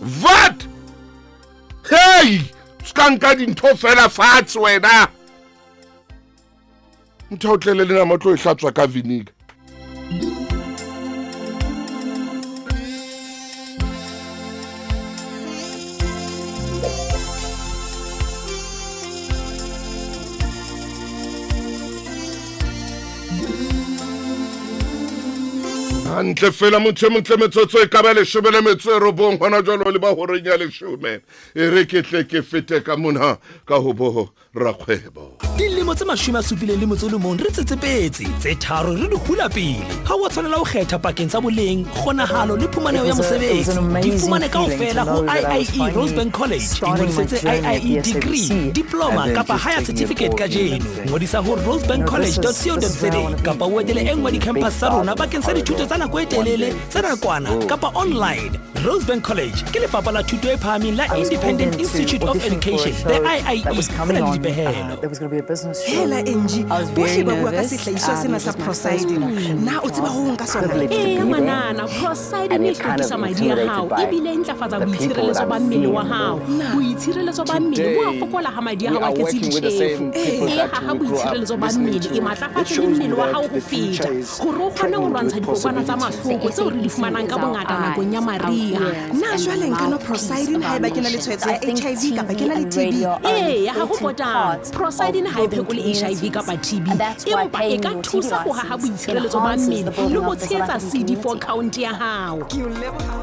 Vat! Hey! Se ka nka dintho fela fatshe wena. Motho o tlele le nama o tlo e hlatswa ka vinegar. Hantle fela motho e motle metsotso e ka ba leshome le metso e robong hona jwalo le ba horeng ya leshome e re ke tle ke fete ka mona ka ho bo rakgwebo. Dilemo tse 71 re tsetsepetse, tse tharo re di hula pele. Ha o a tshwanela ho kgetha pakeng tsa boleng, kgonahalo le phumaneho ya mosebetsi. Di fumane kaofela ho IIE Rosebank College. Ingodisetse IIE degree, diploma kapa higher certificate kajeno. Ngodisa ho rosebankcollege.co.za kapa o etele e nngwe di-campus tsa rona bakeng sa dithuto tsa nako e telele, tsa nakwana kapa online. Rosebank College ke lefapha la thuto e phahameng la Independent Institute of Education, the IIE, ho na le dipehelo. Hela Angie, bohle ba bua ka sehlahiswa sena sa Prosidin. Na o tseba ho hong ka sona? Eya ngwanana, Prosidin e hlwekisa madi a hao ebile e ntlafatsa boitshireletso ba mmele wa hao. Boitshireletso ba mmele bo a fokola ha madi a hao a tletse ditjhefo. E haha boitshireletso ba mmele, e matlafatse le mmele wa hao ho feta. Gore o kgone go lwantsha dikokwana tsa mahloko tseo re di fumanang ka bongata nakong ya mariha. Na jwale nka nwa Prosidin haeba ke na le tshwaetso ya HIV kapa ke na le TB? Eya, ha ho potang. Prosidin ha e phekole HIV kapa TB, empa e ka thusa ho haha boitshireletso ba mmele le ho tshehetsa CD4 count ya hao. Ke o leboha.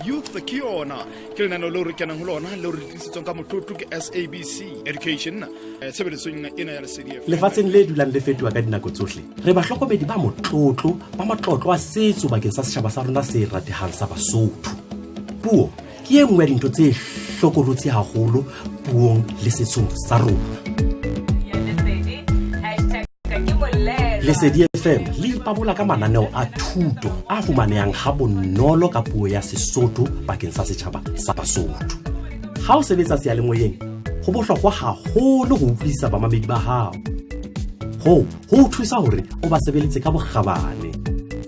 Youth ke yona ke lenaneo leo re kenang ho lona leo re tlisitswang ka motlotlo ke SABC Education eh, tshebeletsong ena ya Lesedi FM. Lefatsheng le dulang le fetoha ka dinako tsohle, re bahlokomedi ba motlotlo ba matlotlo a setso bakeng sa setjhaba sa rona se ratehang sa Basotho. Puo ke e nngwe ya dintho tse hlokolotsi haholo puong le setsong sa rona. Lesedi FM le ipabola ka mananeo a thuto a fumanehang ha bonolo ka puo ya Sesotho bakeng sa setjhaba sa Basotho. Ha o sebetsa seyalemoyeng, ho bohlokwa haholo ho utlwisisa bamamedi ba hao. Hoo ho o thusa hore o ba sebeletse ka bokgabane.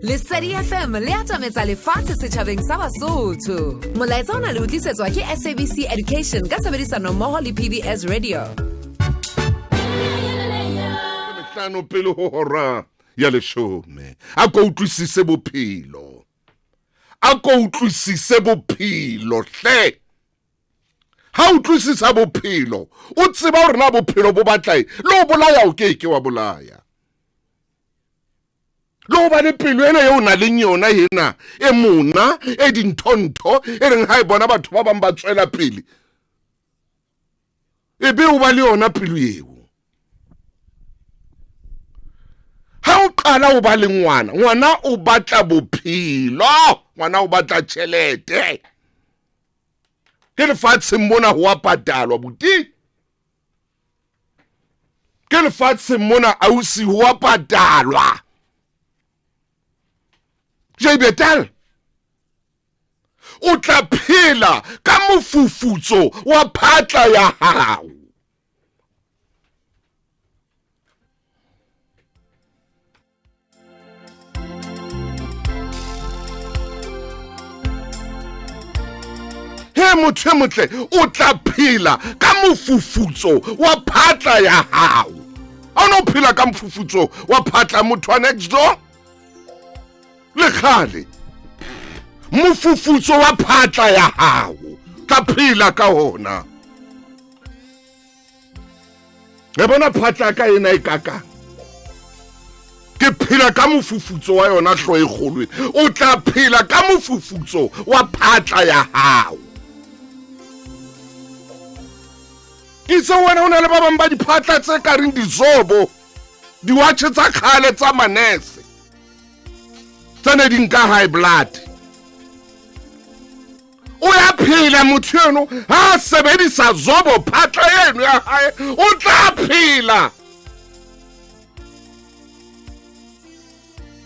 Lesedi FM le atametsa lefatshe setjhabeng sa Basotho. Molaetsa ona le o tlisetswa ke SABC Education ka tshebedisano mmoho le PBS Radio. Mehlano pele ho hora ya leshome. A ko utlwisise bophelo. A ko utlwisise bophelo hle. Ha utlwisisa bophelo, o tseba hore na bophelo bo batla eng. Le ho bolaya o ke ke wa bolaya. Le ho ba le pelo ena eo o nang le yona ena e mona e dintho-ntho e reng ha e bona batho ba bang ba tswela pele e be o ba le yona pelo eo. Ha o qala o ba le ngwana, ngwana o batla bophelo, ngwana o batla tjhelete. Ke lefatsheng mona ho a patalwa buti. Ke lefatsheng mona ausi ho a patalwa. Jay Betal o tla phela ka mofufutso wa phatla ya hao. He motho e motle o tla phela ka mofufutso wa phatla ya hao. Ha o no phela ka mofufutso wa phatla motho wa next door? Le kgale mofufutso wa phatla ya hao tla phela ka ona. Re bona phatla ka ena e kakang. Ke phela ka mofufutso wa yona hlo e kgolo. O tla phela ka mofufutso wa phatla ya hao. Ke itse wena o na le ba bang ba diphatla tse ka reng dizobo, diwatjhe tsa kgale tsa manese. Tse ne di nka high blood. O ya phela motho eno ha a sebedisa zobo phatla eno ya hae o tla phela.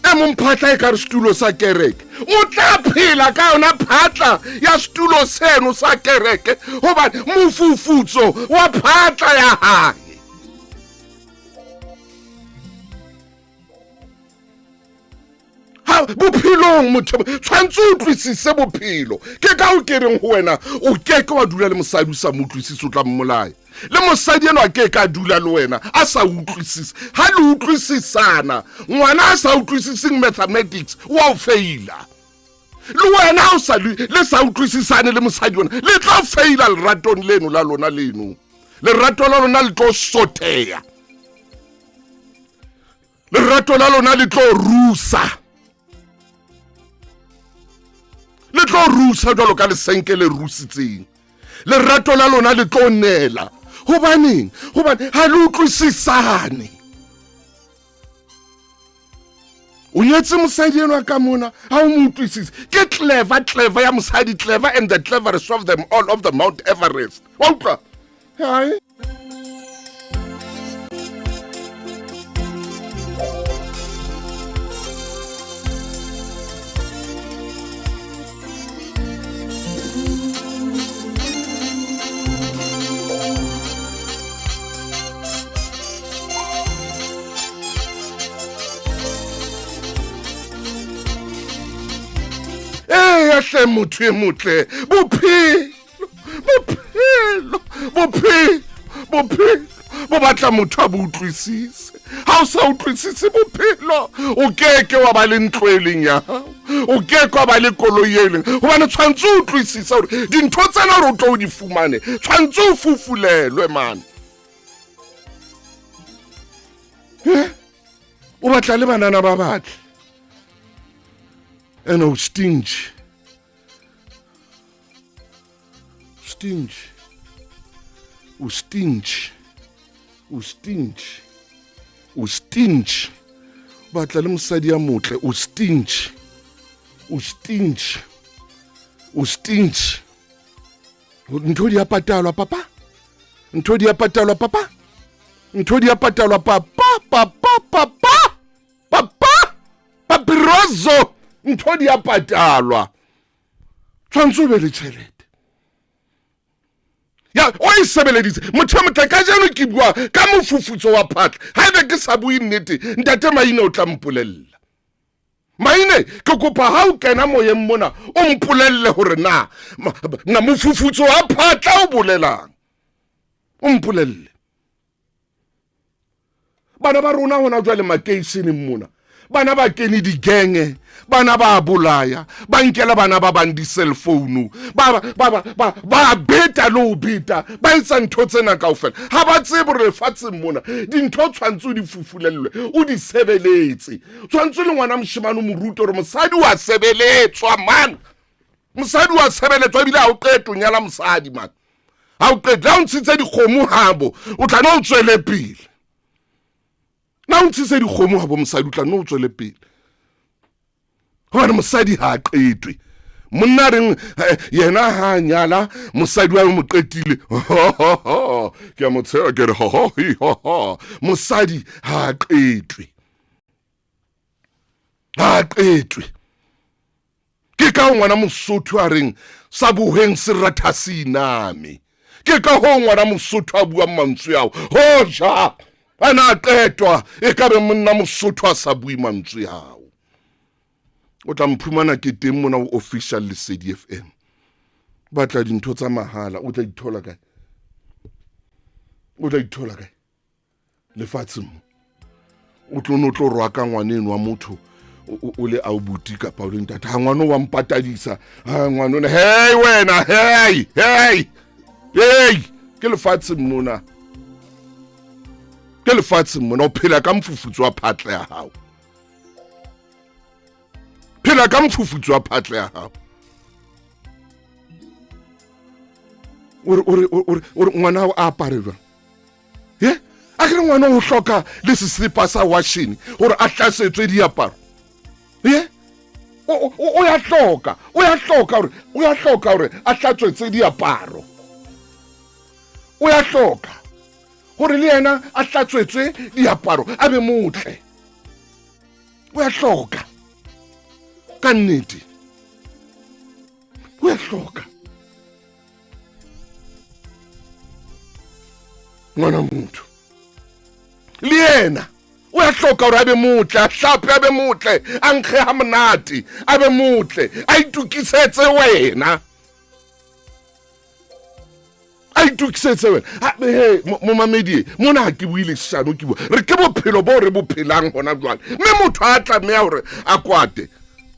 E mong phatla e ka re setulo sa kereke o tla phela ka yona phatla ya setulo seno sa kereke gobane mofufutso wa phatla ya hae. Ha bophelong motho tshwanetse o utlwisise bophelo ke ka o kereng go wena o keke wa dula le mosadi o sa mo utlwisise o tla mmolaya le mosadi eno a ke ka dula le wena a sa utlwisise ha le utlwisisana ngwana a sa utlwisiseng mathematics wa o feila le wena o sa le sa utlwisisane le mosadi ona le tlo feila leratong leno la lona leno lerato la lona le tlo sotheya lerato la lona le tlo rusa le tlo rusa jwalo ka lesenke le rusitseng lerato la lona le tlo nela gobaneng gobane ga le utlwisisane o nyetse mosadi enwa ka mona ga o mo utlwisise ke clever clever ya mosadi clever and the cleverest of them all of the mount everest wa utlwa hai Eya hle motho e motle bophelo bophelo bophelo bophelo bo batla motho a bo utlwisise ha o sa utlwisise bophelo o keke wa ba le ntlo e leng ya gago o keke wa ba le koloi e leng gobane tshwanetse o utlwisisa gore dintho tsena gore o tlo o di fumane tshwanetse o fufulelwe mane e o batla le banana ba batle and o stingy stingy o stingy o stingy o stingy batla le mosadi ya motle o stingy o stingy o stingy ntho di a patalwa papa ntho di a patalwa papa ntho di a patalwa papa papa papa papa papirozo ntho di a patalwa tshwanetse o be le tšhelete ya o e sebeleditse motho e motle ka jeno ke bua ka mofufutso wa phatla ga ebe ke sa bue nnete ntate maine o tla mpolelela maine ke kopa ga o kena moyeng mona o mpolelele gore na na mofufutso wa phatla o bolelang o mpolelele bana ba rona gona jwale makeišeneng mona bana ba kene digenge bana ba bolaya ba nkela bana ba bang di-cell phone ba ba beta le go beta ba etsa ntho tsena kao fela ga ba tsebe gore lefatsheng mona dintho tshwanetse o di fufulelelwe o di sebeletse tshwanetse le ngwana moshemane o mo rute gore mosadi wa sebeletswa man mosadi wa sebeletswa ebile ga o qete o nyala mosadi man ga o qete ga o ntshitse dikgomo gabo o tla ne o tswele pele na o ntshitse dikgomo gabo mosadi o tla ne o tswele pele gobane mosadi ga a qetwe monna reng eh, yena ga a nyala mosadi wa mo qetile ke a mo tshega ke re mosadi ga a qetwe ga a qetwe Ke ka ngwana Mosotho a reng sa bohweng se ratha se iname. Ke ka hoo ngwana Mosotho a buang mantswe ao. Hoja a na a qetwa e ka be monna Mosotho a sa bue mantswe ao. O tla mphumana ke teng mona o official Lesedi FM. Batla dintho tsa mahala o tla ithola kae? O tla ithola kae? lefatsheng mo o tlo no tlo rwaka ngwaneno wa motho o le aubuti kapa o le ntate ga ngwane wa mpatadisa ga ngwane one hey wena hey hey hey ke lefatsheng mona ke lefatsheng mona o phela ka mofufutso wa phatla ya gago phela ka mofufutso wa phatla ya gago ore ngwana a apare jwang ye a ke re ngwana o hloka le sesepa sa washene gore a tlasetswe diaparo ye O ya hloka, o ya hloka hore, o ya hloka hore a hlatswetse diaparo. O ya hloka hore le yena a hlatswetswe diaparo, a be motle. O ya hloka. Ka nnete. O ya hloka. Ngwana motho. Le yena o ya hloka gore a be motle, a hlape a be motle, a nkge ha monate, a be motle, a itokisetse wena. A itokisetse wena. He, momamedi, mona ha ke bue leshano, ke bua. Re ke bophelo bo re bo phelang hona jwale. Mme motho a tlameha hore a kwate.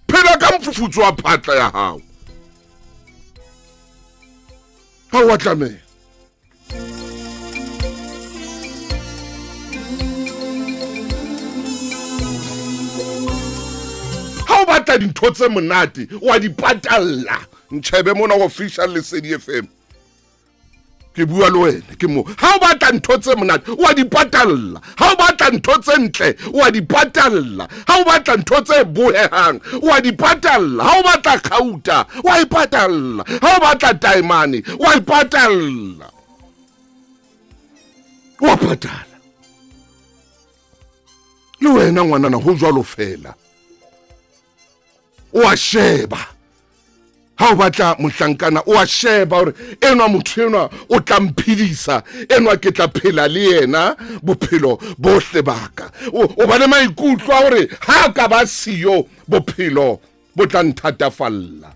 Phela ka mofufutso wa phatla ya hao. Ha o a tlameha. Ha o batla dintho tse monate wa di patalla. Ntjhebe mona official Lesedi FM. Ke bua le wena ke mo. Ha o batla ntho tse monate wa di patalla. Ha o batla ntho tse ntle wa di patalla. Ha o batla ntho tse bohehang wa di patalla. Ha o batla kgauta wa e patalla. Ha o batla taemane wa e patalla. Wa patala. Le wena ngwanana ho jwalo fela. O a sheba. Ha o batla mohlankana o a sheba hore enwa motho enwa o tla mphedisa, enwa ke tla phela le yena bophelo bohle baka. O ba le maikutlo a hore ha ka ba siyo bophelo bo tla nthatafalla.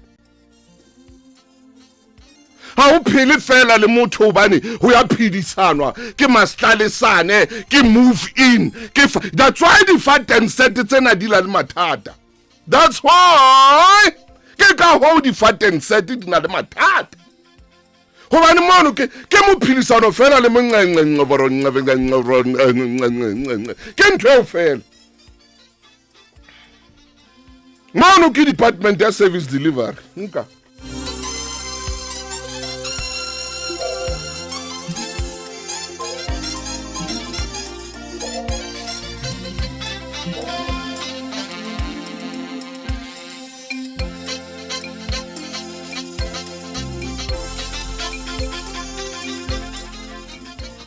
Ha o phele fela le motho hobane ho ya phedisanwa, ke mahlalisane, ke move in, ke fa. That's why di-fat and set tsena di na le mathata. That's why ke ka hoo di-fat and set di na le mathata. Hobane mono ke mophedisano fela le monqenqenqe, ke ntho eo fela. Mono ke department ya service delivery. Nka.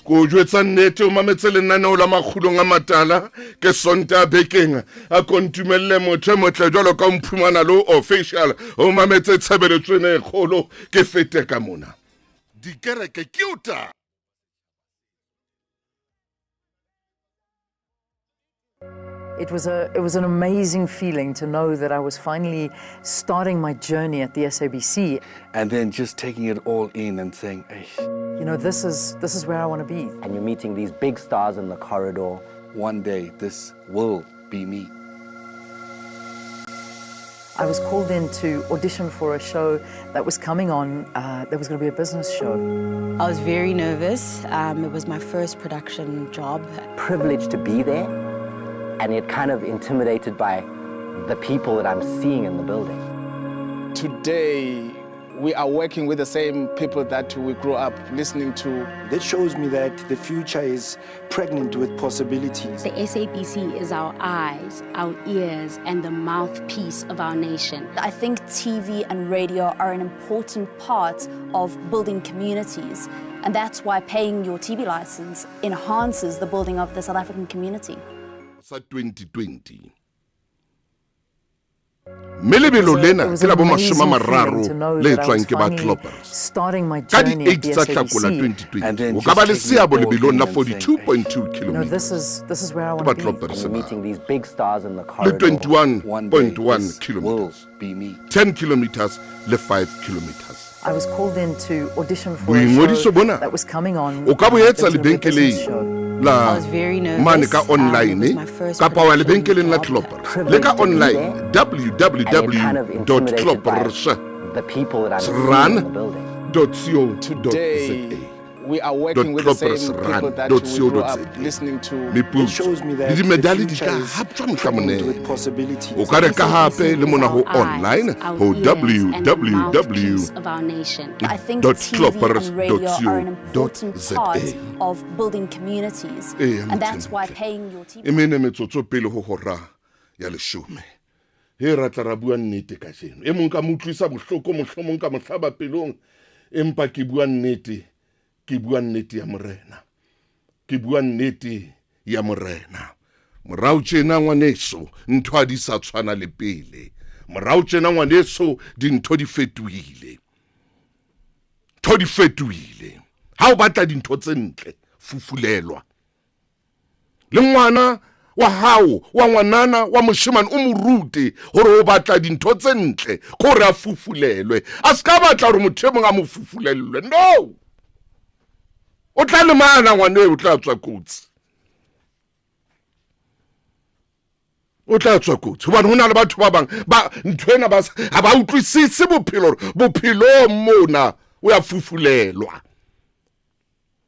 Ko jwetsa nnete, o mametse lenaneo la Makgulong a Matala ke Sontaha bekeng. A ko ntumelle motho e motle jwalo ka o mphumana le o official, o mametse tshebeletso ena e kgolo, ke fete ka mona. Dikereke ke o ta. It was an amazing feeling to know that I was finally starting my journey at the SABC. And then just taking it all in and saying, Eish. This is where I want to be. And you're meeting these big stars in the corridor. One day, this will be me. I was called in to audition for a show that was coming on, that was going to be a business show. I was very nervous. It was my first production job. Privileged to be there, and yet kind of intimidated by the people that I'm seeing in the building. Today, we are working with the same people that we grew up listening to. That shows me that the future is pregnant with possibilities. The SABC is our eyes, our ears, and the mouthpiece of our nation. I think TV and radio are an important part of building communities, and that's why paying your TV license enhances the building of the South African community. Sa 2020. Mme lebelo lena ke la bo mashome a mararo le etswang ke ba Kloppers. Ka di 8 tsa Hlakola 2020, o ka ba le seabo lebelong la 42.2 kilometers. Ke ba Kloppers ba. Le 21.1 kilometers, 10 kilometers le 5 kilometers. I was called in to audition for a Boingodiso show bona that was coming on, o ka bo that etsa was going to be a lebenkeleng business show. la I was very nervous. mane ka It was online my first kapa wa production lebenkeleng la job. Kloppers le ka Privileged to be online there. w w And w kind of dot intimidated by kloppers the people that I'm seeing in run the building. dot co dot za. Today, we are working with the same people that we grew up listening to. Meputso It shows me that le dimedale the di ka future is haptjwa mohla pregnant monene. with possibilities. O ka reka hape le mona ho Our eyes, online our ho ears, and the w w w mouthpiece of our nation. I think dot TV kloppers and radio dot are an co dot important za. part of building communities. Eya, And that's motho why e motle. paying your TV E mene metsotso pele ho hora ya leshome. He ra tla ra bua nnete kajeno. E mong ka mo utlwisa bohloko, mohlomong ka mo hlaba pelong, empa ke bua nnete, ke bua nnete ya Morena. Ke bua nnete ya Morena. Morao tjena ngwaneso, ntho ha di sa tshwana le pele. Morao tjena ngwaneso, dintho di fetohile. Ntho di fetohile. Ha o batla dintho tse ntle, fufulelwa. Le ngwana wa hao wa ngwanana wa moshemane o mo rute gore o batla dintho tse ntle ke gore a fufulelwe. A se ka batla gore motho e mongwe a mo fufulelwe. No! O tla lemala ngwane o tla tswa kotsi. O tla tswa kotsi gobane go na le batho ba bangwe ba ntho ena ba ga ba utlwisise bophelo gore bophelong mona o ya fufulelwa.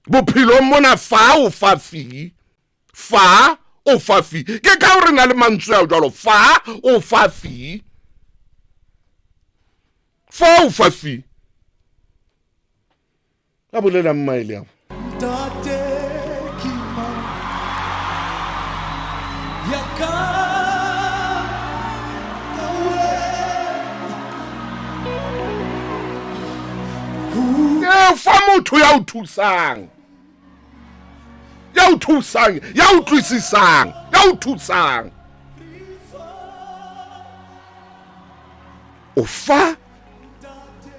Bophelong mona fa o fa fee, fa o fa fee. Ke ka gore na le mantswe ao jalo, fa o fa fee, fa o fa fee. A bolelang maele ao. Ntate ke mang ya ka ka E fa motho ya o thusang, ya o thusang, ya utlwisisang, ya o thusang. O fa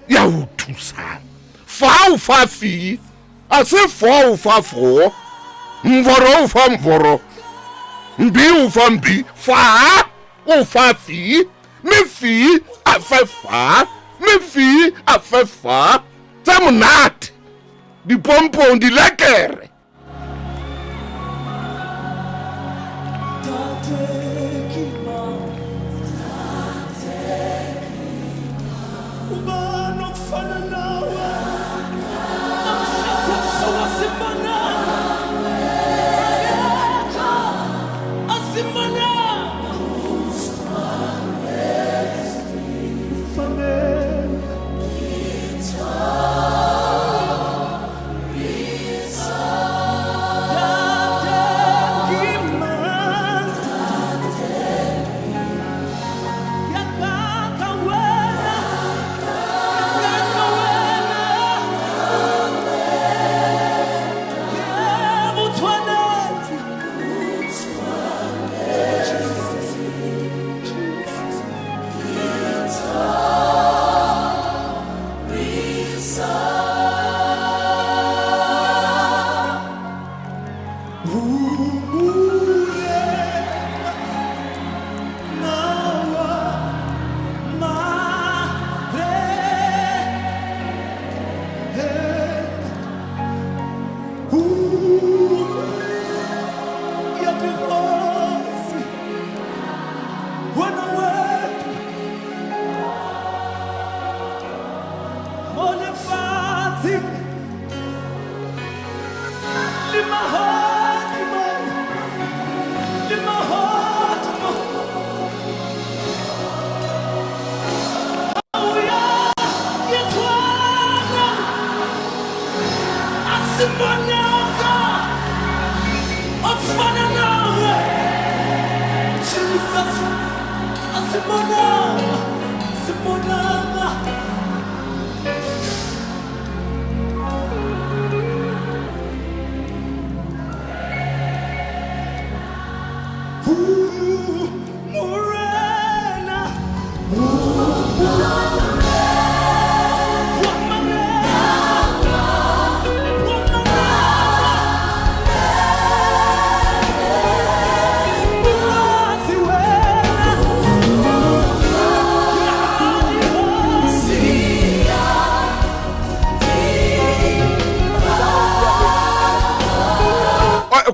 ya o thusang. Fa o fa fee, a se fo o fa fo, mvoro o fa mvoro, mbi o fa mbi, fa o fa fee, mme fee a fe fa, mme fee a fe fa, tse monate, dipompong, dilekere.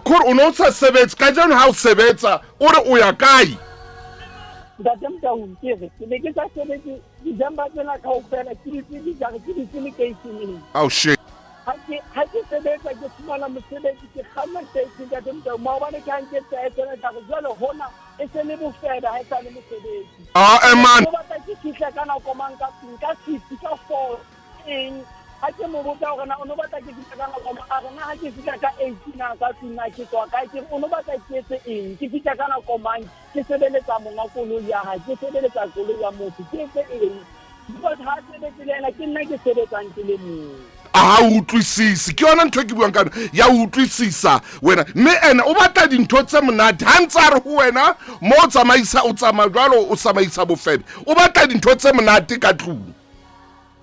Kore o ne o sa sebetse kajeno, ha o sebetsa o re o ya kae? Ntate Motaung, ke re ke ne ke sa sebetse December tsena kaofela, ke dutse dijara, ke dutse lekeisheneng. Ao she. Ha ke sebetsa ke fumana mosebetsi, ke kganna taxi ntate Motaung. Maobane ke ha nke tae tsena ka re jwale hona e se le bofebe ha e sa le mosebetsi. Ah, eh, man. Ke batla ke fihle ka nako mang ka ka 6 ka 4 eng. Ha ke mo botsa hore na o no batla ke fihla ka nako mang, a re na ha ke fihla ka 18 na ka tlung na ke tswa kae? Ke re o no batla ke etse eng? Ke fihla ka nako mang? Ke sebeletsa monga koloi ya hae, ke sebeletsa koloi ya motho, ke etse eng? Because ha a sebetse le yena, ke nna ke sebetsang ke le mong. A ha o utlwisise. Ke yona ntho e ke buang ka yona ya ho utlwisisa wena. Mme ene o batla dintho tse monate. Ha ntse a re ho wena mo o tsamaisa, o tsamaya jwalo, o tsamaisa bofebe. O batla dintho tse monate ka tlung.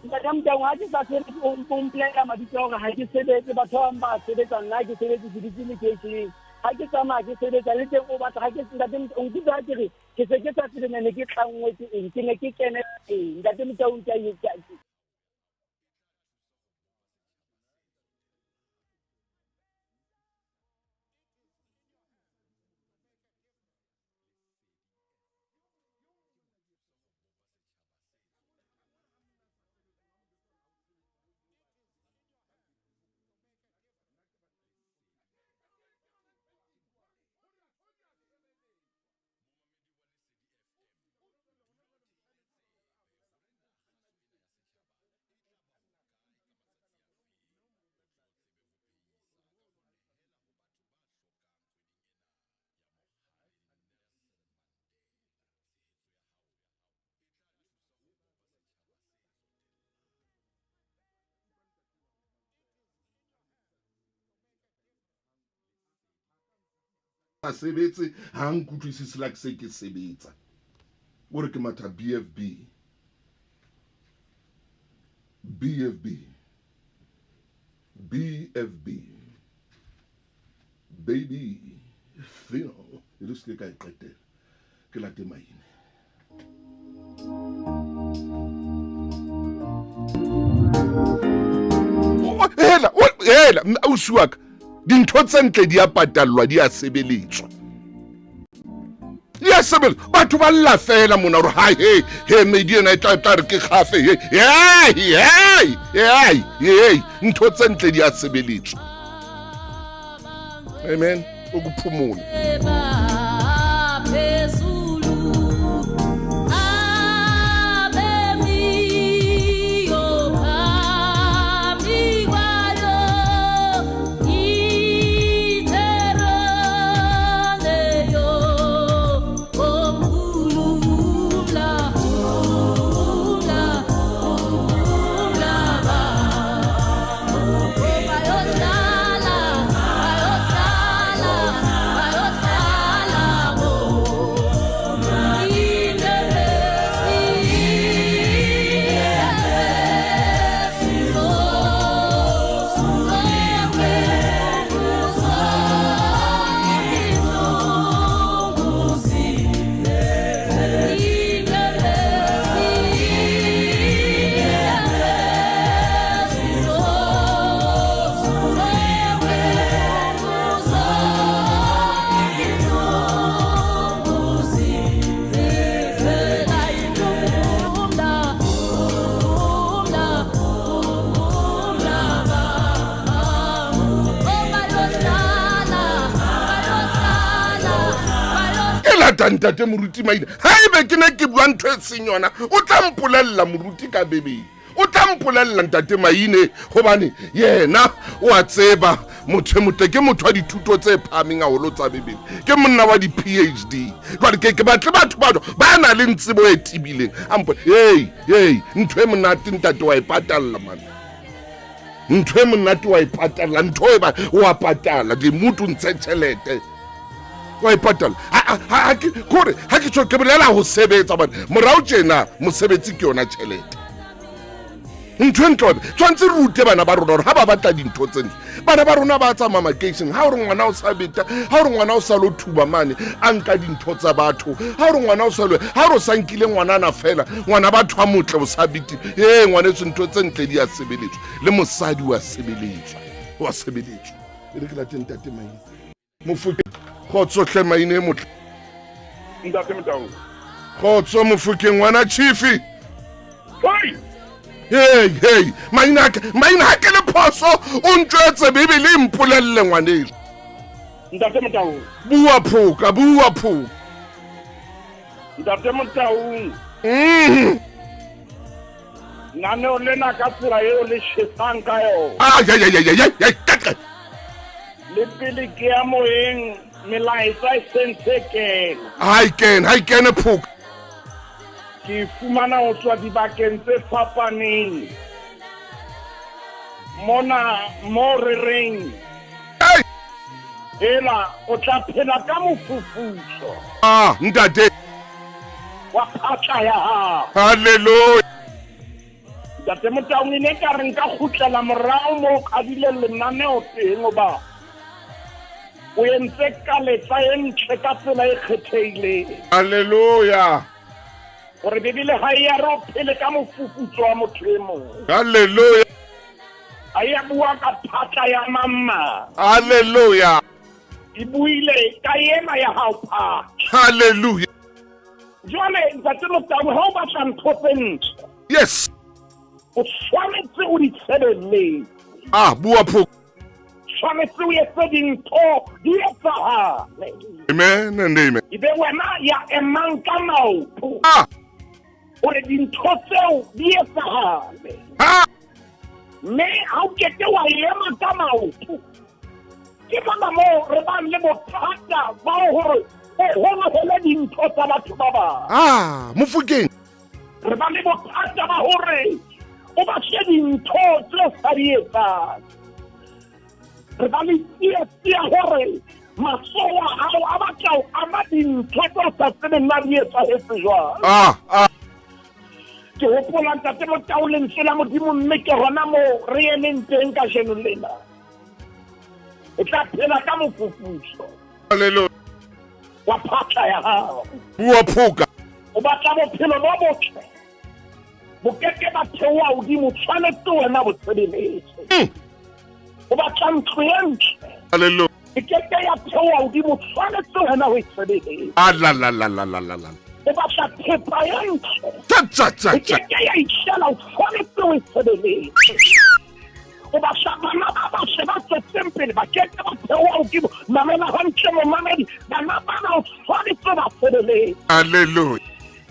Ntate Motaung, ha ke sa sebetse, o o mpolelela mabitso a hore ha ke sebetse, batho ba bang ba sebetsa, nna ha ke sebetse, ke dutse lekeisheneng. Ha ke tsamaya ke sebetsa, le teng o batla ha ke ntate Motaung, o nkutlwa ha ke re ke se ke sa tsebe ne ke tlanngwe ke eng, ke ne ke kene eng. Ntate Motaung, ke a ke Sa sebetse ha nkutlwisise la ke se ke sebetsa. O re ke matha BFB. BFB. BFB. Baby Fino. E re se ke ka e qetela. Ke late maine. Hela, hela, ausi wa ka. Dintho tse ntle di a patallwa, di a sebeletswa. Di a sebeletswa. Batho ba lla fela mona hore hai, he, he, medi ena e tla, tla re ke kgafe, he, hey, hey, hey, hey. Ntho tse ntle di a sebeletswa. Amen. Ukuphumula. Ke lata ntate moruti Maina. Haebe ke ne ke bua ntho e seng yona, o tla mpolelela moruti ka Bibele. O tla mpolelela ntate Maine, hobane yena o a tseba motho e motle ke motho wa dithuto tse phahameng haholo tsa Bibele. Ke monna wa di-PhD. Jwale ke ke batle batho ba ba na le tsebo e tebileng. A mpo, hey, hey, ntho e monate ntate wa e patalla man. Ntho e monate wa e patalla, ntho e ba wa patala, ke motho ntshe tjhelete. Wa e patala. Ha ke kore ha ke tjho ke bolela ho sebetsa hobane morao tjena mosebetsi ke yona tjhelete. Ntho e ntle tshwanetse re rute bana ba rona hore ha ba batla dintho tse ntle. Bana ba rona ba tsamaya makeisheneng, ha o re ngwana o sa beta, ha o re ngwana o sa lo thuba mane, a nka dintho tsa batho, ha o re ngwana o sa lo, ha o re o sa nkile ngwanana fela, ngwana batho a motle o sa bete. Ee, ngwaneso ntho tse ntle di a sebeletswa. Le mosadi wa sebeletswa, wa sebeletswa. E re ke late ntate Maine. Mofokeng, kgotso hle Maine e motle. Ntate Motaung. Kgotso Mofokeng ngwana Chifi. Hoi! Hey, hey, Maine ha ke, Maine ha ke le phoso, o ntjwetse Bibele e mpolelle ngwaneso. Ntate Motaung. Bua phoka, bua phoka. Ntate Motaung. Lenaneo lena ka tsela eo le tjhesang ka yona. Ah, ya, ya, ya, ya, ya, ya, ya. Le pele ke ya moyeng melaetsa e sentse kena. Ha e kene, ha e kene phoka. Ke e fumana ho tswa dibakeng tse fapaneng. Mona mo re reng Ela o tla phela ka mofufutso. Ah, ntate. Wa phatla ya hao. Hallelujah. Ntate Motaung e ne ka re nka kgutlela morao mo o qadileng lenaneo teng hoba o entse kaletsa e ntle ka tsela e kgethehileng. Hallelujah. Gore Bibele ga e ya re o phele ka mofufutso wa motho e mong. Hallelujah. A ya bua ka phatla ya mamma. Hallelujah. E buile ka ena ya hao phatla. Hallelujah. Jwale ntate Motau ha o batla ntho tse ntle. Yes. O tshwanetse o di tshebeletse. Ah, bua pho. Tshwanetse o etse dintho di etsahale. Amen and amen. E be wena ya emang ka maoto. Ah. Hore dintho tseo di etsahale. Ah. Mme ha o keke wa ema ka maoto. Ke mona moo re bang le bothata ba hore o holohele dintho tsa batho ba bang. Ah, Mofokeng. Re ba le bothata ba hore o batle dintho tse o sa di etsang. Re ba le tsietsi ya hore matsoho a hao a batla ho ama dintho tse o sa tsebeng na di etsahetse jwang. Ah, ah. Ke hopola ntate Motau lentswe la Modimo mme ke hona moo re emeng teng kajeno lena. O tla phela ka mofufutso. Hallelujah. Wa phatla ya hao. Bua phoka. O batla bophelo bo botle. Bo keke ba theoha hodimo, tshwanetse wena bo sebeletse. O batla ntlo e ntle. Hallelujah. E keke ya theoha hodimo, tshwanetse wena ho e sebeletse. Ah, la la la la la la la. O batla thepa e ntle. Tsa tsa tsa E tsa. keke ya itlela, o tshwanetse o e sebeletse. O batla bana ba batle ba tswetseng pele, ba keke ba theoha hodimo. Mamela hantle momamedi, bana bana o tshwanetse ba sebeletse. Hallelujah.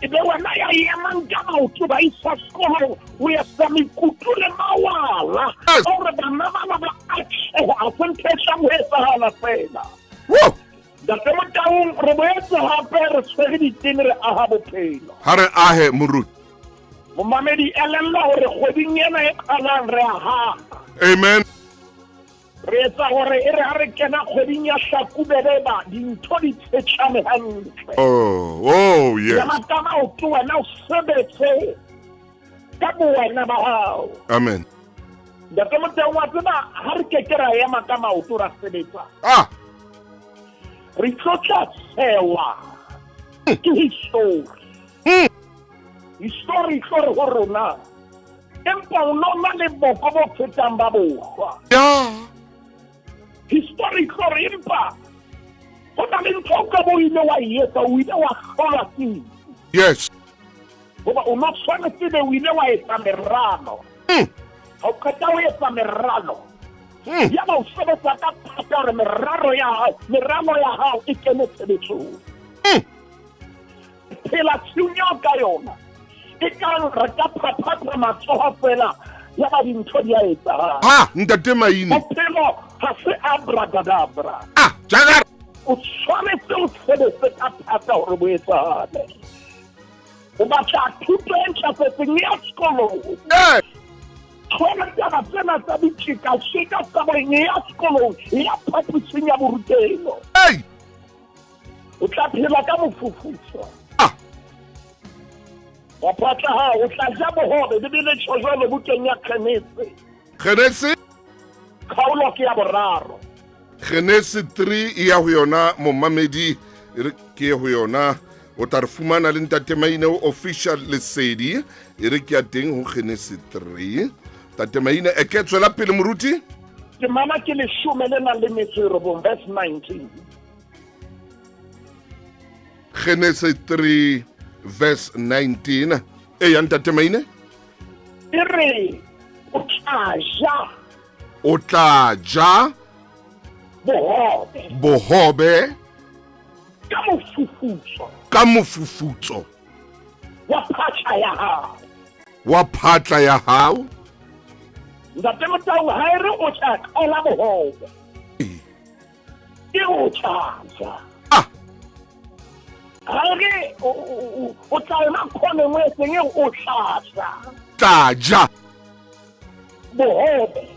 E be wena ya emang ka maoto ba isa sekolong o etsa mekutu le mawala gore bana bana ba atlehe a se ntho e tlang ho etsahala fela. Ntate Motaung re boetse hape re tshwere ditene re aha bophelo. Ha re ahe moruti. Momamedi elella hore kgweding ena e qalang re a haha. Amen. Re etsa hore e re ha re kena kgweding ya Hlakubele ba dintho di tshetlane hantle. Oh, oh yes. Ema ka maoto wena o sebetse ka bowena ba hao. Amen. Ntate Motaung wa tseba ha re keke ra ema ka maoto ra sebetsa. Ah. Re tlo tla tshewa ke history. History e tlo re ho rona empa o no na le boko bo fetang ba bohlwa. Ya. History e tlo re empa ho na le ntho o ka bo ile wa e etsa, o ile wa hlolwa ke. Yes. Hoba o no tshwanetse be o ile wa etsa meralo. Ha o qeta ho etsa meralo, yaba o sebetsa ka thata hore meralo ya hao, meralo ya hao e kene tshebetsong. Phela tshiung eo ka yona e kang re ka phaphatha matsoho fela ya ba dintho di a etsahala. Ha, ntate Maine. Bophelo ha se abracadabra. Ah, jaga. O tshwanetse o sebetse ka thata hore bo etsahale. O batla thuto e ntlafetseng ya sekolong. Tshwara taba tsena tsa ditšekatšeka tabeng ya sekolong ya phaposing ya borutelo. O tla phela ka mofufutso. Wa phatla hao, o tla ja bohobe. Bibele e tjho jwalo bukeng ya Genese. Genese? Kgaolo ke ya boraro. Genese 3 e ya ho yona momamedi, e re ke ye ho yona. O tla re fumana le Ntate Maine o official Lesedi. E re ke ya teng ho Genese 3. Ntate Maine, e ke tswela pele moruti? Temana ke leshome le nang le metso e robong, verse 19. Genese 3 verse 19. E ya Ntate Maine? E re o tla ja. O tla ja bohobe. Bohobe. Ka mofufutso. Ka mofufutso. Wa phatla ya hao. Wa phatla ya hao. Ntate Motau ha e re o tla qala bohobe. Ke o tla ja. Ah. Ha e re o tla ema khoneng o etseng e o tla ja. Tla ja. Bohobe.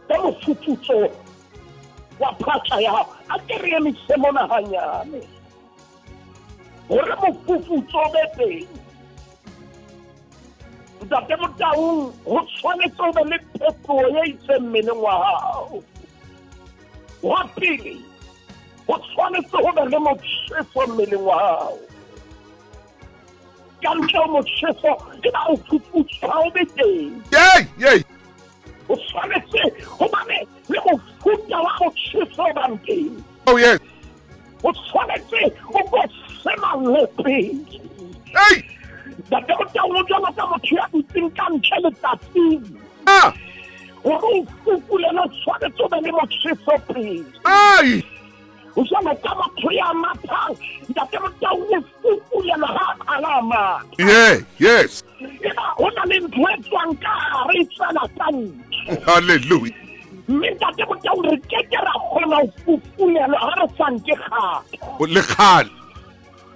Ka mofufutso wa phatla ya hao. A ke re emise mona hanyane. Hore mofufutso o be teng. Ntate Motaung, ho tshwanetse ho be le phetoho e itseng mmeleng wa hao. Wa pele, ho tshwanetse ho be le motjheso mmeleng wa hao. Ka ntle ho motjheso, ke ba mofufutso ha o be teng. Yey, yey. Ho tshwanetse ho bane le mofuta wa motjheso o bang teng. Oh yes. O tshwanetse o bo semalle pele. Hey! Ntate Motaung o jwalo ka motho ya dutseng ka ntle letsatsing. Ah! Hore o fufulele o tshwanetse o be le motjheso pele. Ai! O jwalo ka motho ya mathang. Ntate Motaung o fufulela ha a qala a matha. Yeah, yes. Eba ho na le ntho e tswang ka hare e tswela ka ntle. Hallelujah. Mme Ntate Motaung re ke ke ra kgona ho fufulelwa ha re sa nke kgato. Le kgale.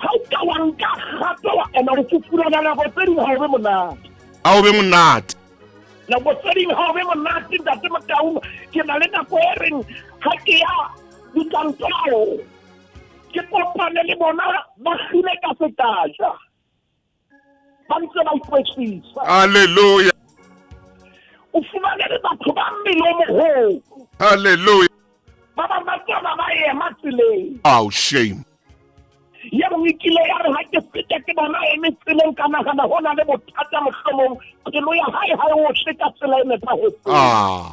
Ha o ka wa nka kgato wa ema ho fufulela nako tse ding ha o be monate. Ha o be monate. Nako tse ding ha o be monate Ntate Motaung ke na le nako e reng ha ke ya dikantorong ke kopane le bona ba kgile ka setaja. Ba ntse ba ikwetlisa. Hallelujah. O fumane le batho ba mmele o moholo. Hallelujah. Ba bang ba tsona ba ema tseleng. Oh shame. Ye nngwe kile ya re ha ke feta ke bona eme tseleng ka nagana ho na le bothata mohlomong pelo ya hae ha e otle ka tsela e nepahetseng. Ah.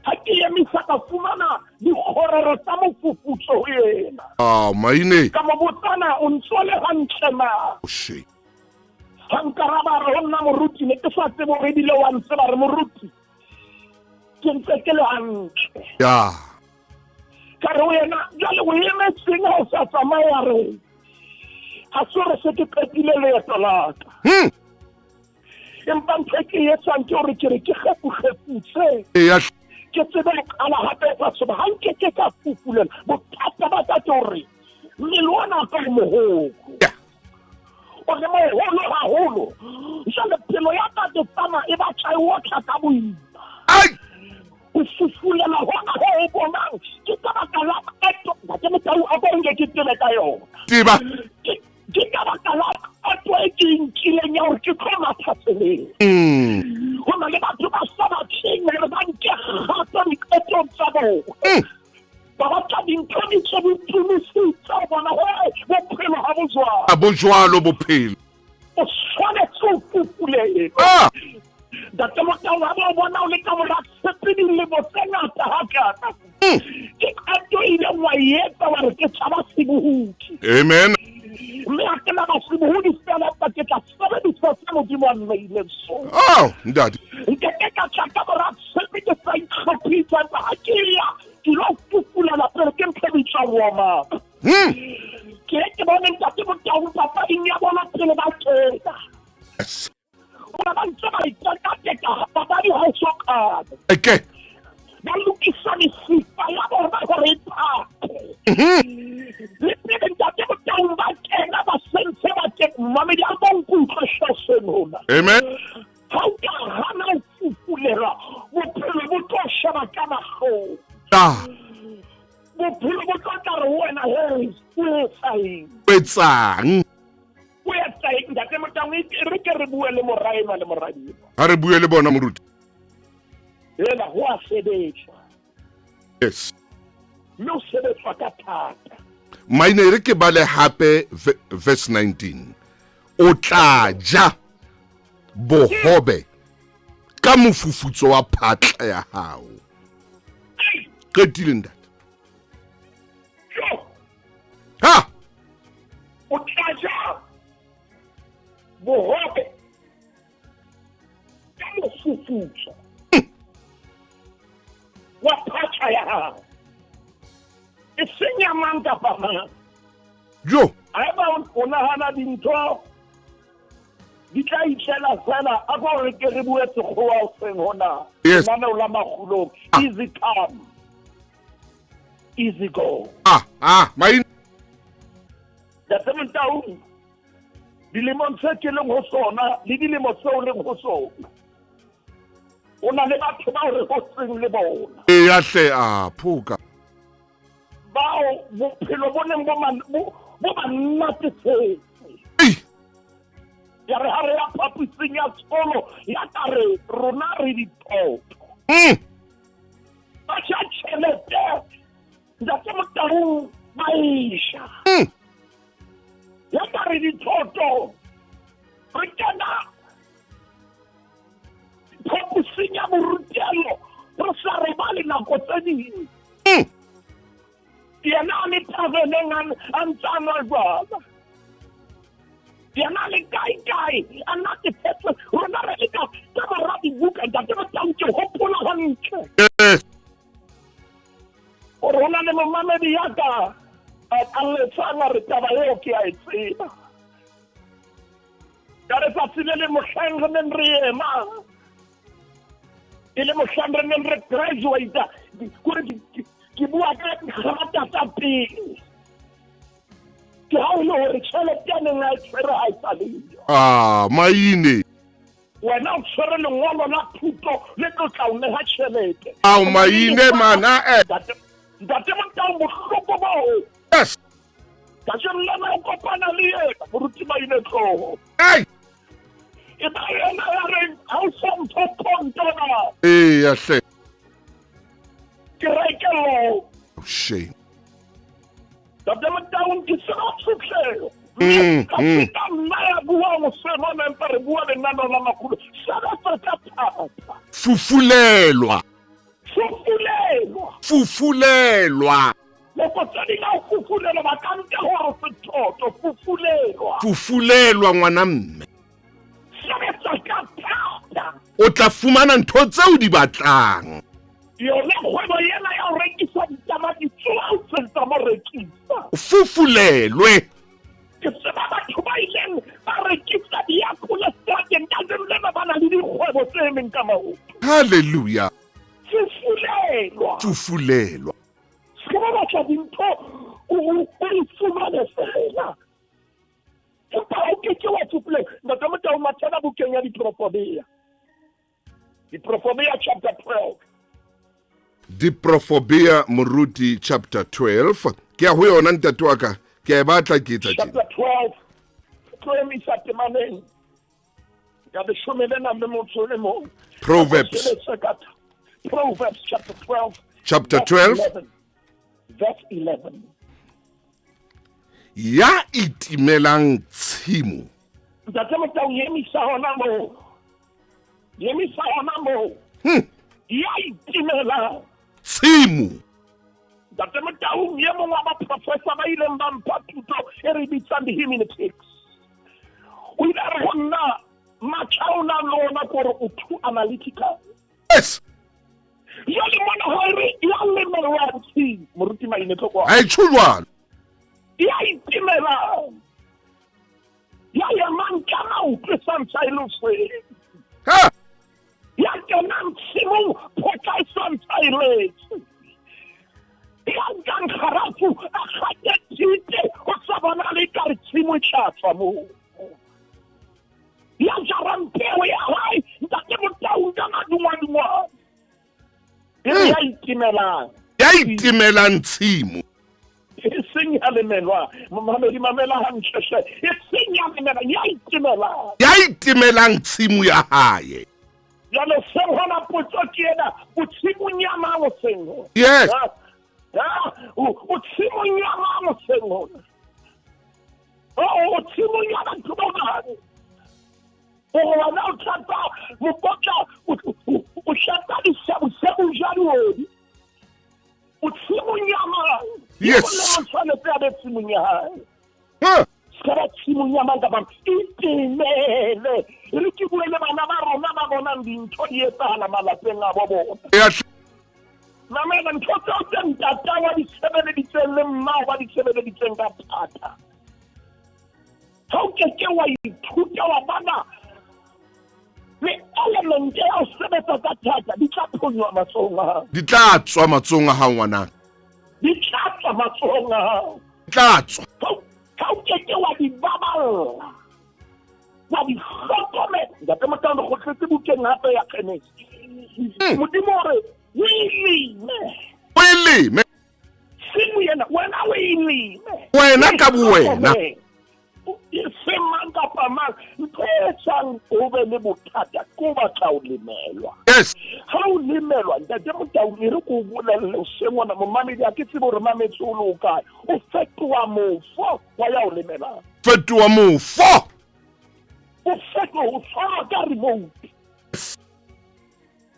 Ha ke emisa ka fumana dikgororo tsa mofufutso ho yena. Ah, maine. Ka mo botsana o ntso le hantle na? Oh shame. Ha nkaraba a re ho nna moruti ne ke sa tsebe hore ebile wa ntseba re moruti. Ke ntse ke le hantle. Ya. Ka re ho yena jwale o emetseng ha o sa tsamaya re ha se re se ke qetile leeto la ka. Empa ntho e ke e etsang ke hore ke re ke kgepukgeputse. Eya. Ke tsebe ho qala hape batho ba ha nke ke ka fufulela. Bothata ba ka ke hore mmele ona ka o moholo. Ya. O le moholo haholo. Jwale pelo ya ka ke tsamaya e batla e otla ka boima. Ai! O fufulela hona ho o bonang ke ka baka la qeto. Ntate Motau a ko nke ke tebe ka yona. Teba. Ke ka baka la qeto e ke e nkileng ya hore ke tlo matha tseleng. Ho na le batho ba sa batleng hore ba nke kgato diqetong tsa bona. Ba batla dintho di tle di tumisitse ho bona hore bophelo ha bo jwalo. Ha bo jwalo bophelo. O tshwanetse o fufulelwe. Ah! Ntate Motau ha ba o bona o le ka mora tshepe dilemo tse ngata hakana. Ke qeto e ileng wa e etsa wa re ke tshaba sebohodi. Amen. Mme ha ke na ba sebohodi fela empa ke tla sebedisa se Modimo a nneileng sona. Oh, ntate. Nke ke ka tla ka mora tshepe ke sa itlhophisa empa ha ke ya ke lo fufulela pele ke ntho e bitswang warm up. Ke ye ke bone ntate Motau papading ya bona pele ba kena. Yes. Bona ba ntse ba itekateka papadi ha e so qale. Okay. Ba lokisa mesifa ya bona hore e phaphe. Le pele ntate Motaung ba kena ba sentse ba kena. Mmamedi a ba nkutlwe hle seno. Amen. Ha o ka hana ho fufulelwa, bophelo bo tlo sheba ka mahlong. Ah. Bophelo bo tlo tla re ho wena, hey, o etsa eng? O etsang? O etsa eng? Ntate Motaung, e re ke re bue le mora enwa le moradi enwa. Ha re bue le bona, moruti. Ela, ho a sebetswa. Yes. Mme o sebetswa ka thata. Maine, e re ke bale hape verse 19. O tla ja bohobe ka mofufutso wa phatla ya hao. Qetile ntate. Ha! O tla ja bohobe ka mofufutso wa phatla ya hao. E seng ya mang kapa mang. Jo. Haeba o nahana dintho Di tla itlela fela a ko re ke re bue sekgowa hoseng hona. Yes. Lenaneo la makgulong. Easy come. Easy go. Ah, ah, maine. Ntate Motaung, dilemong tse ke leng ho sona le dilemo tseo leng ho sona. O na le batho bao re hotseng le bona. Eya hle a phoka. Bao bophelo bo neng bo bo ba natefetse. Ya re ha re ya phaposing ya sekolo ya ka re rona re dithoto. Ba ja tjhelete ntate Motaung ba e ja. Ya ka re dithoto re kena phaposing ya borutelo re sa robale nako tse ding. Yena a le thaveneng a ntse a nwa jwala. Yena a le kae kae a natefetswe rona re le ka ka mora dibuka ntate Motaung ke hopola hantle. Yes. Gore ho na le momamedi ya ka a letsang a re taba eo ke a e tseba. Ka letsatsi le le mohlang re neng re ema e le mohlang re neng re graduate kore ke bua ka grata tsa pele ke ha o le gore tšhelete ya neng a e tshwere ga e sa leyo ah maine wena o tshwere lengwalo la thuto le tlo tla o neha tšhelete ao maine mana eh ntate Motaung bohloko bao yes kajeno lena o kopana le yena moruti maine tloho ei e ba yena ya reng ha o sa mpho pontona eya hle ke reke lo oh, shame Ntate Motaung ke tseba tshotleho ga se ka nna ya buang seno ne mpa re bua lenaneo la makhulo sebetsa ka thata fufulelwa fufulelwa fufulelwa nako tse ding a o fufulelwa ba ka nka gore sethoto fufulelwa fufulelwa ngwana mme sebetsa ka thata o tla fumana ntho tseo di batlang yona kgwebo ena ya go rekisa ditamati tsoa o tsentsa mo rekisa fufulelwe ke tseba batho ba ileng ba rekisa diapole strateng kajeno lena ba na le dikgwebo tse emeng ka maoto halleluja fufulelwa fufulelwa se ba batla dintho o di fumane fela empa o ke ke wa fufulelwa ntate Motau mathela bukeng ya diprofobea diprofobea chapter 12 diprofobea moruti chapter 12 ke ya ho yona ntate wa ka ke a e batla ke etsa chapter 12 tlo emisa temaneng ya leshome le nang le motso le mong Proverbs Proverbs chapter 12 chapter 12 verse 11 ya itimelang tshimo ntate Motau emisa hona moo emisa hona moo ya itimelang tshimo ntate Motaung ye mongwe wa baprofessor ba ileng ba mpha thuto e re bitsang di-hermeneutics o ile a re go nna matšha o nang le ona kore o too analytical yes jale mona ga re ya lemelwang tshimo moruti maine tloko ga e tsho jwalo ya itimelang ya emang ka maoto e sa ntsa e le seng ya kenang tshimong photla e sa ntsa e letse ya nkang kgarafu a gate thite go sa bona le ka re tshimo e tla tswa moo ya jarang peo ya gae ntate Motaung ka madungwadungwane e re ya itimelang ya itimelang tshimo e seng ya lemelwa momamedi mamela hantle hle e seng ya lemelang ya itimelang ya itimelang tshimo ya hae jalo seng hona potso ke ena o tshimong ya mang o seng hona yes o tshimong ya mang o seng hona o tshimong ya batho ba bang gore wena o tlhatsa mokotla o tlhatsa disebosebo ja diodi o tshimong ya mang yes le tshwanetse a be tshimong ya hae se ba tshimong ya mang kapa itemele e re ke bue le bana ba rona ba bonang dintho di etsahala malapeng a bo bona mamela ntho tseo tse ntatang wa di sebeleditseng le mmao ba di sebeleditseng ka thata ga o keke wa ithuta wa bana Le element ya ho sebetsa ka thata di tla phonywa matsohong a hao. Di tla tswa matsohong a hao ngwanaka. Di tla tswa matsohong a hao. Di tla tswa. Ha o ke ke wa di baballa, wa di hlokomela. Ntate Motaung, re kgutletse bukeng hape ya Genesi. Modimo o re, o e leme. O e leme. Tshimo ena, wena o e leme. Wena ka bowena. E se mang kapa mang. Ntho e etsang o be le bothata ke o batla o lemelwa. Yes. Ha o lemelwa, Ntate Motaung, e re ko o bolelle o se ngwana momamedi, ha ke tsebe hore mametse o le o kae. O fetoha mofo wa ya o lemelang. Fetoha mofo. O fetoha, o tshwarwa ka remote.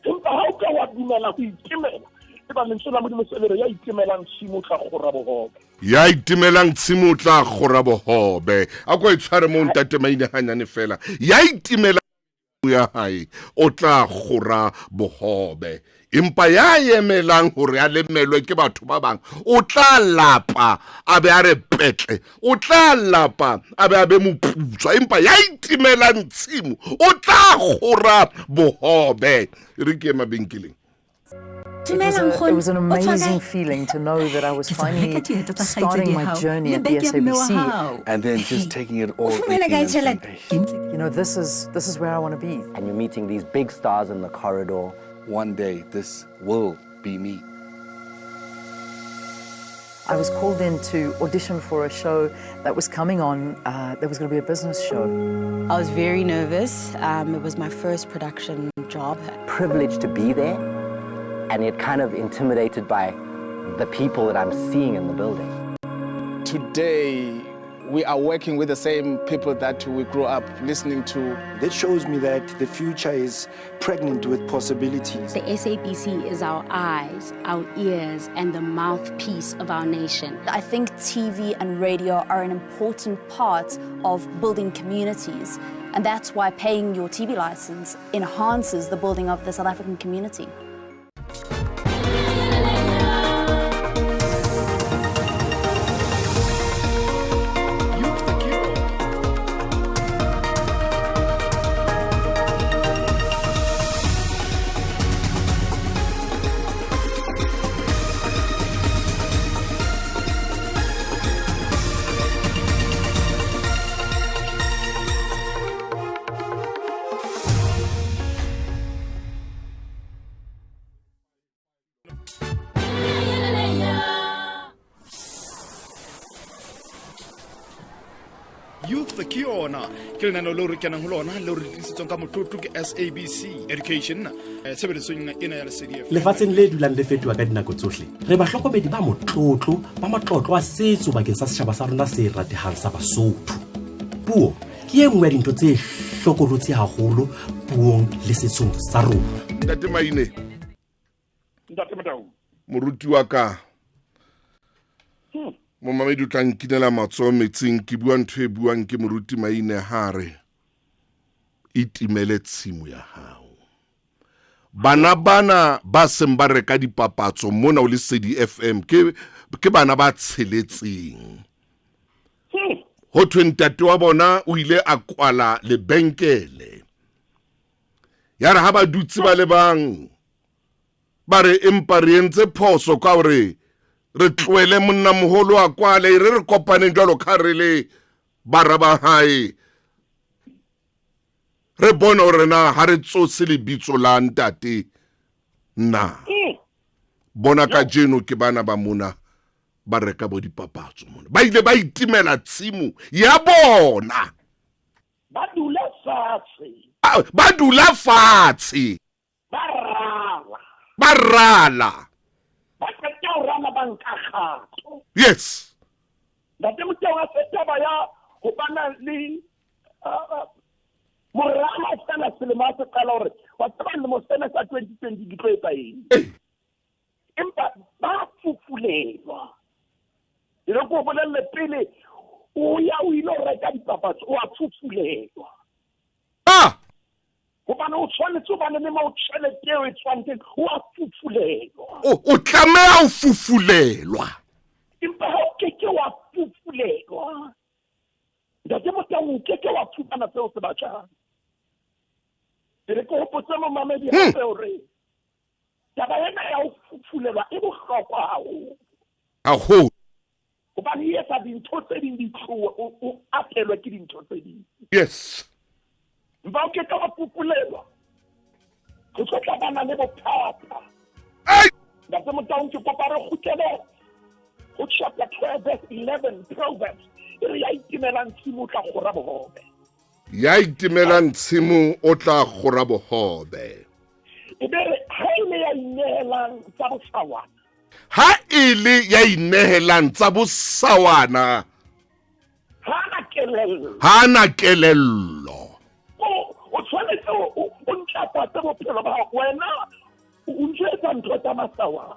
Empa ha o ka wa dumela ho itemela, eba lentswe la Modimo se le re, ya itemelang tshimo o tla kgora bohobe. Ya itemelang tshimo o tla kgora bohobe. A ko e tshware moo ntate Maine hanyane fela. Ya itemelang ya hae o tla kgora bohobe. Empa ya emelang hore a lemelwe ke batho ba bang o tla lapa a be a re petle, o tla lapa a be a be moputswa. Empa ya itemelang tshimo o tla kgora bohobe. E re ke ye mabenkeleng. It was an amazing feeling to know that I was finally starting my journey at the SABC. And then just taking it all in and saying, You know, this is where I want to be. And you're meeting these big stars in the corridor. One day, this will be me. I was called in to audition for a show that was coming on, that was going to be a business show. I was very nervous. It was my first production job. Privileged to be there, and yet kind of intimidated by the people that I'm seeing in the building. Today, we are working with the same people that we grew up listening to. That shows me that the future is pregnant with possibilities. The SABC is our eyes, our ears, and the mouthpiece of our nation. I think TV and radio are an important part of building communities, and that's why paying your TV license enhances the building of the South African community. Youth ke yona ke lenaneo leo re kenang ho lona leo re tlisitsweng ka motlotlo ke SABC Education tshebeletsong ena ya Lesedi FM. Lefatsheng le dulang le fetoha ka dinako tsohle, re bahlokomedi ba motlotlo ba matlotlo a setso bakeng sa setjhaba sa rona se ratehang sa Basotho. Puo ke e nngwe ya dintho tse hlokolotsi haholo puong le setsong sa rona. Ntate Maine. Ntate Motau. Moruti wa ka. Momamedi o tla nkinela matsoho metsing, ke bua ntho e buang ke moruti Maine ha re itimele tshimo ya hao. Bana bana ba seng ba reka dipapatso mona o Lesedi FM ke bana ba tsheletseng. Ho thwe ntate wa bona o ile a kwala lebenkele. Ya re ha ba dutse ba le bang, ba re empa re entse phoso ka hore re tlohele monnamoholo a kwale, e re re kopaneng jwalo ka re le bara ba hae. Re bone hore na ha re tsose lebitso la ntate na. Bona kajeno ke bana ba mona ba reka bo dipapatso mona. Ba ile ba itimela tshimo ya bona. Ba dula fatshe. Ba dula fatshe. Ba rala. Ba rala. Ba qeta ho rala ba nka kgato. Yes. Ntate Motau a se taba ya ho bana le moralo fela selemo ha se qala hore wa tseba selemo sena sa 2020 ke tlo etsa eng. Empa ba fufulelwa. E re ke o bolelle pele o ya o ile ho reka dipapatso, o a fufulelwa. Hobane o tshwanetse ho bane le moo tjhelete eo e tswang teng, o a fufulelwa. O tlameha ho fufulelwa. Empa ha o keke wa fufulelwa, Ntate Motau, o keke wa fumana seo se batlang. E re ke hopotse momamedi hape hore taba ena ya ho fufulelwa e bohlokwa haholo. Haholo. Hobane e etsa dintho tse ding di tlohe, o atelwe ke dintho tse ding. Yes. Mpa o ke ke wa fufulelwa, re tlo tla bana le bothata. Ntate Motaung, ke kopa re kgutlele ho chapter 12 verse 11 Proverbs e re ya itemelang tshimo o tla kgora bohobe. Ya itemelang tshimo o tla kgora bohobe. E be re ha e le ya inehelang tsa bosawana. Ha e le ya inehelang tsa bosawana. Ha na kelello. Ha na kelello. O tshwanetse o ntlafatse bophelo ba hao. Wena o ntse etsa ntho tsa masawana.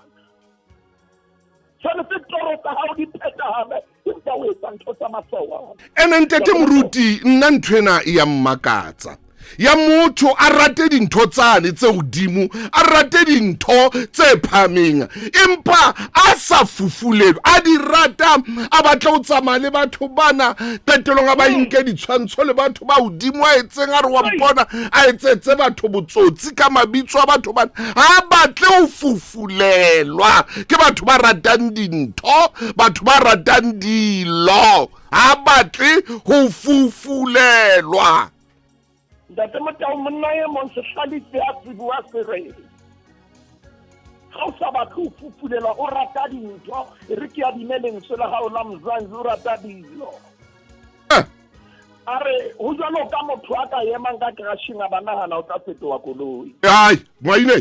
Tshwanetse toro tsa hao di phethahale empa o etsa ntho tsa masawana. Ene ntate moruti nna ntho ena e ya mmakatsa ya motho a rate dintho tsane tse hodimo a rate dintho tse phahameng empa a sa fufulelwe a di rata a batla ho tsamaya le batho bana qetelong a ba nke ditshwantsho le batho ba hodimo a etseng a re wa mpona a etsetse batho botsotsi ka mabitso a batho bana ha batle ho fufulelwa ke batho ba ratang dintho batho ba ratang dilo ha batle ho fufulelwa Ntate Motau, monna e mong sehlalefi a tsebua se re ga o sa batle ho fufulelwa o rata dintho e re ke adime lentswe la gago la mzanzi o rata dilo eh. a re go jalo ka motho a ka emang ka krasheng a ba nagana o tla fetoga koloi ai ngwaine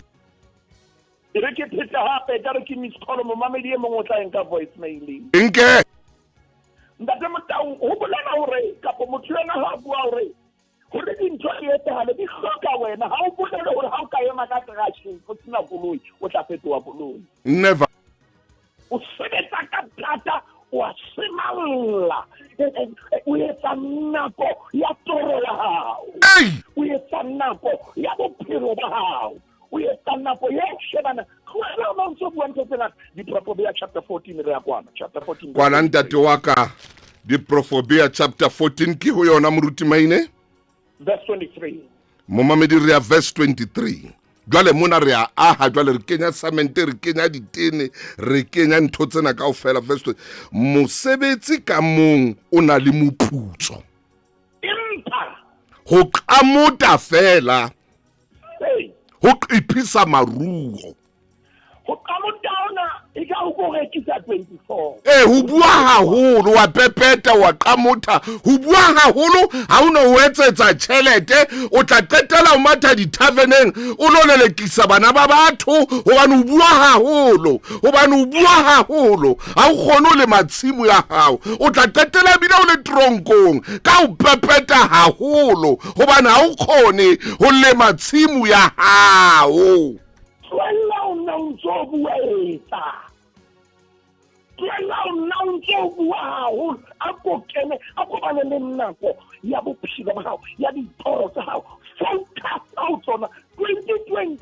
e re ke phete gape ka re ke miss call momamedi e mongwe o tla eng ka voice mailing nke Ntate Motau, ho bolela hore kapo motho ena ha bua hore hore dintho di etsahale di hloka wena ha o bolele hore ha o ka ema ka garageng o sena koloi o tla fetoha koloi. Never. O sebetsa ka thata o a semalla e, e, e, o etsa nako ya toro ya hao o etsa nako ya bophelo ba hao o etsa nako ya go shebana tlohela o ntse o bua ntho tse ngata diprofobia chapter 14 re ya kwana chapter 14 kwana ntate wa ka diprofobia chapter 14 ke ho yona moruti maine verse 23 momamedi re ya verse 23 jwale mona re a aha jwale re kenya samente re kenya ditene re kenya ntho tsena kaofela verse mosebetsi ka mong o na le moputso empa ho qamota fela ho qiphisa maruo ho qamota e ka ho ko rekisa 24 ee ho bua haholo wa pepeta wa qamotha ho bua haholo ha o ne o etsetsa tjhelete o tla qetela o matha dithaveneng o lo lelekisa bana ba batho hobane o bua haholo hobane o bua haholo ha o kgone ho lema tshimo ya hao o tla qetela ebile o le tronkong ka ho pepeta haholo gobane ga o kgone go lema tshimo ya gago. Tlohella o nna o ntse o bua etsa. Tlohella o nna o ntse o bua haholo. A ko kene, a ko bane le nako ya bophelo ba gago, ya ditoro tsa gago. Focus ka tsona. 2020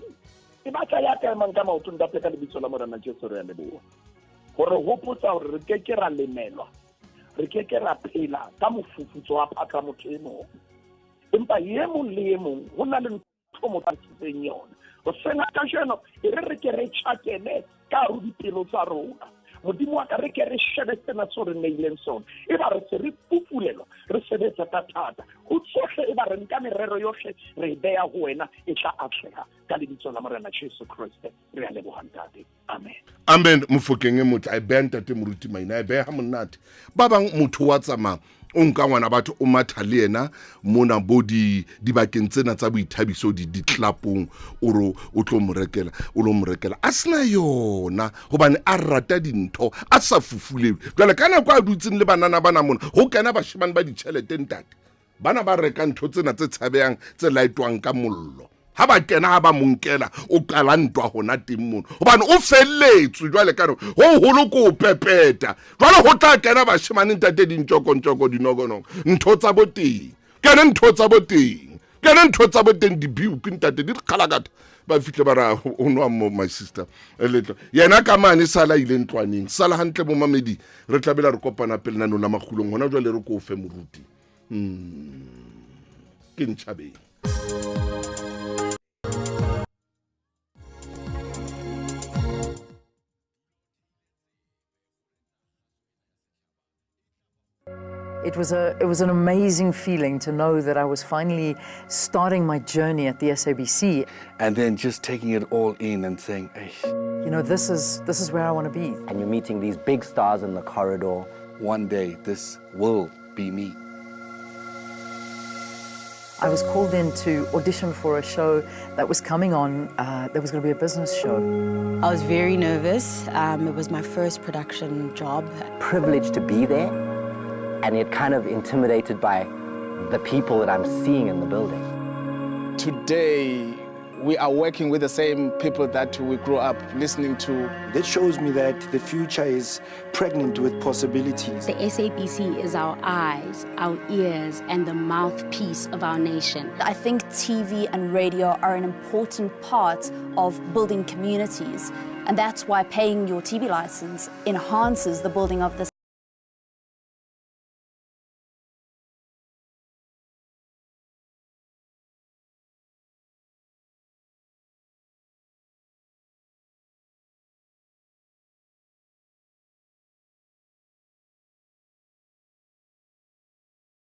e batla ya ka emang ka maoto ntate ka lebitso la Morena Jesu re a leboha. Gore hopotsa gore re ke ke ra lemelwa re ke ke ra phela ka mofufutso wa phatla motho e mong empa e mong le e mong go na le ntho mo tsitseng yone go sena ka jeno e re re ke re tšhakele ka gare dipelo tsa rona modimo wa ka re ke re shebe sena seo re neileng sone e ba re se re pupulelwa re sebetsa ka thata go tsohle e ba re nka merero yohle re e beya go wena e tla atlega ka lebitso la morena jesu kreste re a leboga ntate amen amen mofokeng e motle a e beha ntate moruti maina a e beha monate ba bang motho wa tsamaya o nka ngwana batho o matha le yena mona bo di dibakeng tsena tsa boithabiso di ditlapong o re o tlo mo rekela o lo mo rekela a sena yona hobane a rata dintho a sa fufulelwe jwale ka nako a dutseng le banana bana mona ho kena bashemane ba ditjhelete ntate Bana ba reka ntho tsena tse tshabehang tse laetwang ka mollo. Ha ba kena ha ba mo nkela o qala ntwa hona teng mono hobane o felletswe jwale ka ho holo ko o pepeta jwale ho tla kena bashemane ntate dintjokontjoko dinokonoko ntho tsa boteng kene ntho tsa boteng kene ntho tsa boteng dibiuki ntate di kgalakatha ba fihle ba ra o nwa mo my sister letlo yena ka mane sala ile ntlwaneng sala hantle mo mamedi re tlabela re kopana pele nanong la makgulong hona jwale re ko fe moruti hmm. ke ntšhabeng. It was an amazing feeling to know that I was finally starting my journey at the SABC. And then just taking it all in and saying, "Eish." This is where I want to be. And you're meeting these big stars in the corridor. One day this will be me. I was called in to audition for a show that was coming on, that was going to be a business show. I was very nervous. It was my first production job. Privileged to be there, and yet kind of intimidated by the people that I'm seeing in the building. Today, we are working with the same people that we grew up listening to. That shows me that the future is pregnant with possibilities. The SABC is our eyes, our ears, and the mouthpiece of our nation. I think TV and radio are an important part of building communities. And that's why paying your TV license enhances the building of the